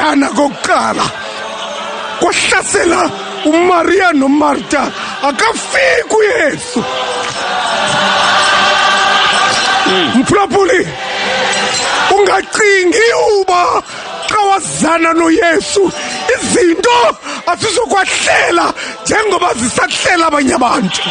Ukudana kokuqala kwahlasela uMaria noMarta, akafiki uYesu. Mphulaphuli, ungacingi uba xa wazana noYesu izinto azizokwahlela njengoba zisahlela abanye abantu,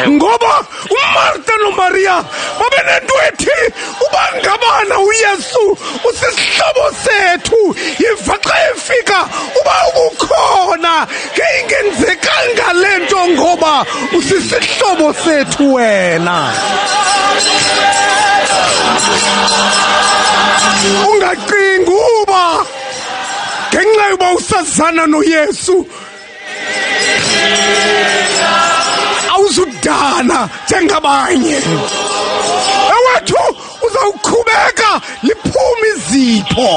ngoba uMarta noMaria babenento ethi uba ngabana uYesu usisihlobo sethu, yiva xa efika uba ubukhona, ke ingenzekanga le nto ngoba usisihlobo sethu wena. Ungacingi uba ngenxa yoba usazana noYesu awuzudana njengabanye. Ewethu, uzawuqhubeka liphume izipho.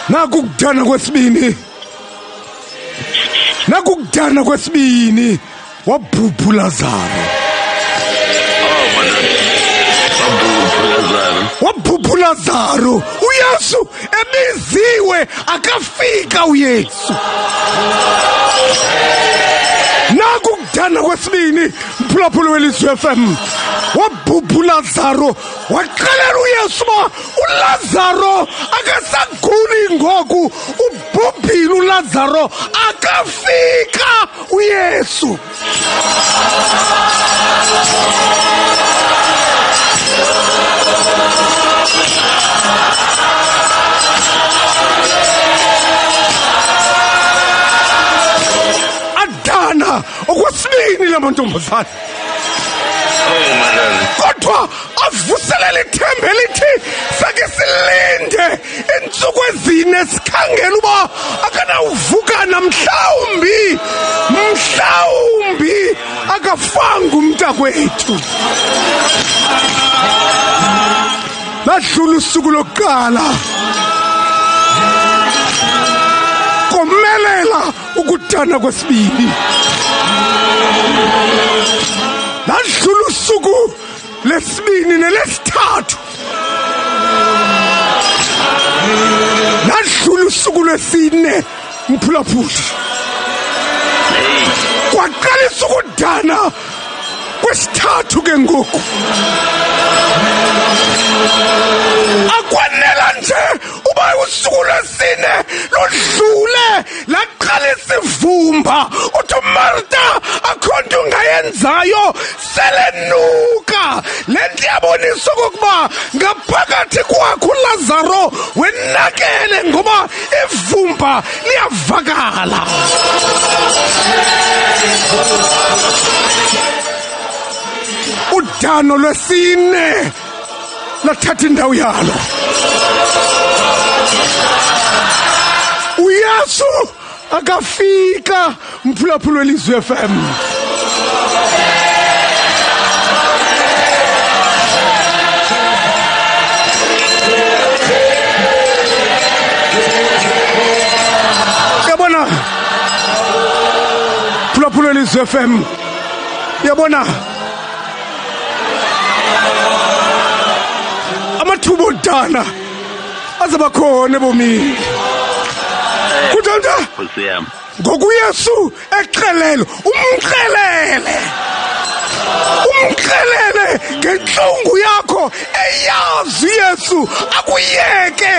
Nakukudana kwesibini, nakukudana kwesibini, wabhubha uLazaro. Oh, madoda. Wabhubha uLazaro. Wabhubha uLazaro. UYesu ebiziwe, akafika uYesu. Nakukudana kwesibini, mphulaphuli weLizwi FM, wabhubha uLazaro. Waxelela uYesu uba uLazaro akasaguli ngoku, ubhubhile uLazaro, akafika uYesu. Adana okwesibini la mantombazana. Oh, madoda. Kodwa avuselela ithemba elithi sake silinde iintsuku ezine, sikhangela uba akanawuvukana, mhlawumbi akafanga umntakwethu. Ladlula usuku lokuqala, komelela ukudana kwesibini. Ladlula usuku lesibini nelesithathu, ladlula usuku lwesine, mphulaphuli, kwaqalisa ukudana kwesithathu ke ngoku. Akwanela nje uba usuku lwesine ludlule, laqalisa ivumba. Uthi uMarta akho nto ungayenzayo, selenuka le nto. Iyabonisa okokuba ngaphakathi kwakho uLazaro wenakele, ngoba ivumba liyavakala. Udano lwesine lathatha indawo yalo. UYesu akafika, mphulaphula weLizwi FM. Yabona, phulaphula weLizwi FM, yabona amathuba odana azaba khona ebomini kunjalo nje. Nkosi yam. Ngoku Yesu exelele, umxelele ngentlungu yakho, eyazi Yesu akuyeke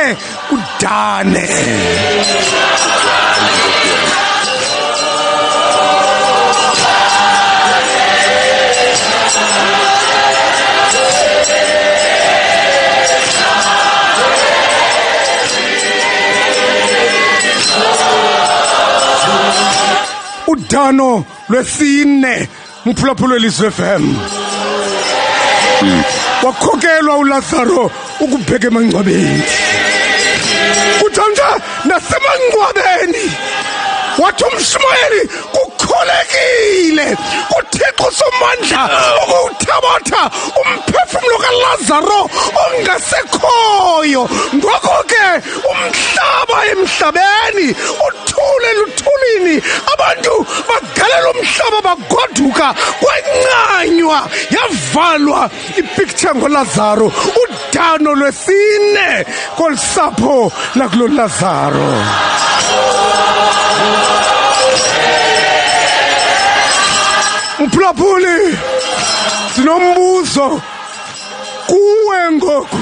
udane. Dane, Nkosi yam. Udano lwesine, mphulaphula weLizwi FM, wakhokelwa uLazaro ukubheka emangcwabeni. Kuthiwa nje nasemangcwabeni wathi umshumayeli kukho Kukholekile kuThixo Somandla ukuwuthabatha umphefumlo kaLazaro ongasekhoyo. Ngoko ke umhlaba emhlabeni uthule luthulini, abantu bagalela umhlaba bagoduka, kwancanywa yavalwa ipicture ngoLazaro, udano lwesine kolu sapho lakulo Lazaro. Mphulaphuli, sinombuzo kuwe ngoku.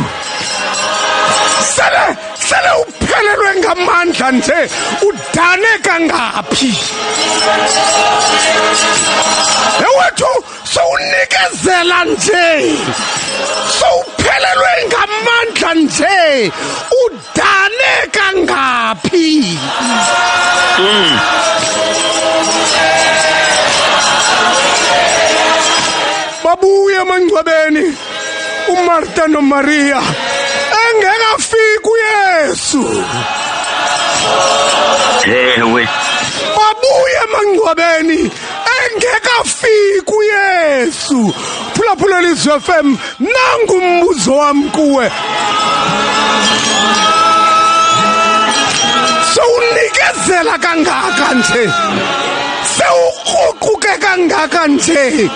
Sele sele uphelelwe ngamandla nje, udane kangaphi? Ewethu, sowunikezela nje, sowuphelelwe ngamandla nje, udane kangaphi? Babuye emangcwabeni uMarta noMaria engekafiki uYesu. Ewe. Babuye emangcwabeni engekafiki uYesu. Phulaphula Lizwi FM, nangu umbuzo wam kuwe. Sowunikezela kangaka nje, sewukruquke kangaka nje,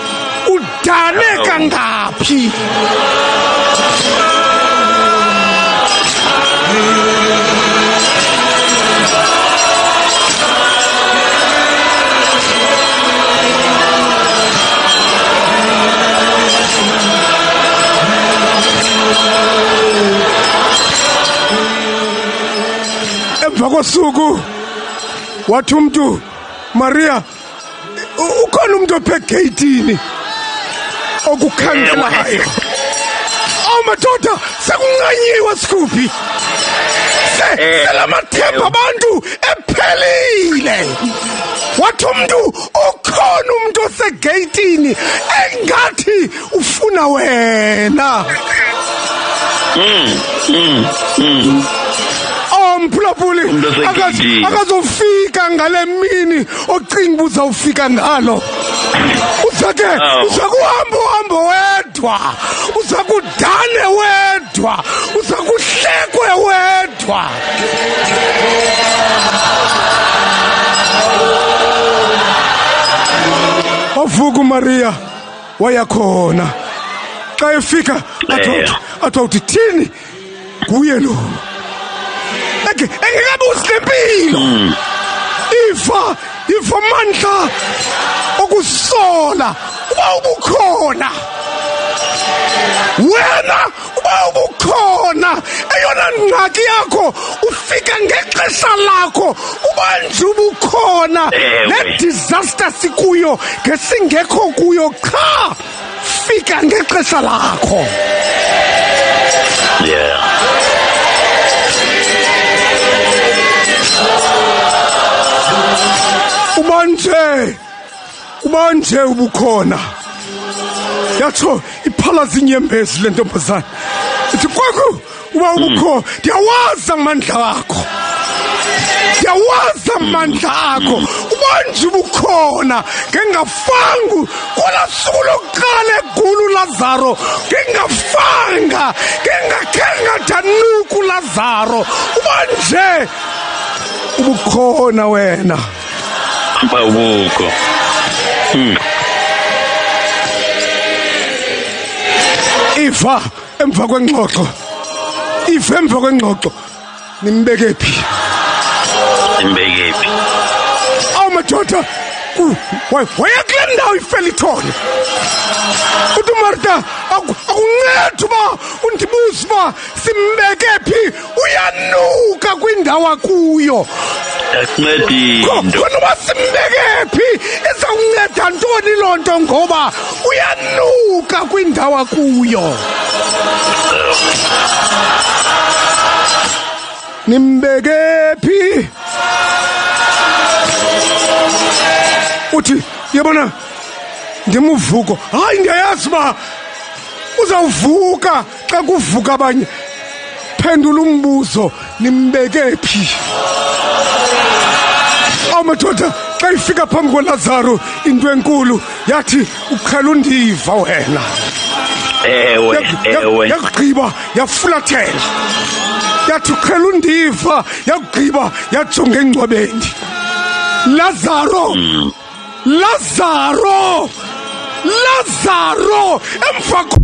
udane kangaphi? Emva kosuku wathi umntu, Maria, ukhona umuntu ophe egeyitini okukhangelayo. Awu madoda, sekuncanyiwe sikhuphi, selamathemba abantu ephelile. Wathi umntu, ukhona umuntu osegeyitini engathi ufuna wena. Oh mphulaphuli, Umuntu osegeyitini. akazofika ngale mini ocinga uba uzawufika ngalo. Uzake Awu. uza kuhamba uhambo wedwa, uza kudane wedwa, uza kuhlekwe wedwa. Wavuka uMaria waya khona. Xa efika athi uthi thini kuye lo engekabuzi nempilo. Ifa ifa amandla okusola uba ubukhona wena, uba ubukhona. Eyona ngxaki yakho ufika ngexesha lakho, uba nje ubukhona, le disaster sikuyo ngesingekho kuyo. Qha fika ngexesha lakho. Ubanje ubanje ubukhona. Yatsho iphalaza inyembezi le ntombazana, ithi kwaku uba ubukho, ndiyawazi amandla akho, ndiyawazi amandla akho. Ubanje ubukhona ngengafangu kwela suku lokuqala egula uLazaro, ngengafanga, ngengakhe ngadanuka uLazaro. Ubanje ubukhona wena. Ubukho. Ifa emva kwengxoxo, ifa emva kwengxoxo, nimbeke phi? Nimbeke phi? Awu madoda, waya kule ndawo ifelithole. Uthi uMarta, akuncedi uba undibuze uba simbeke phi, uyanuka kwindawo akuyo. Akuncedi into. Khona uba simbeke phi, izawunceda ntoni loo nto ngoba uyanuka kwindawo akuyo? Nimbeke phi? Uthi yabona ndimuvuko. Hayi, ndiyayazi uba uzawuvuka xa kuvuka abanye. Phendula umbuzo, nimbeke phi? Awu madoda, Xa ifika phambi koLazaro into enkulu yathi, uqhela undiva wena. Ewe, ewe. Yakugqiba yafulathela, yathi uqhela undiva. Yakugqiba yajonga engcwabeni. Lazaro, Lazaro, Lazaro, emva.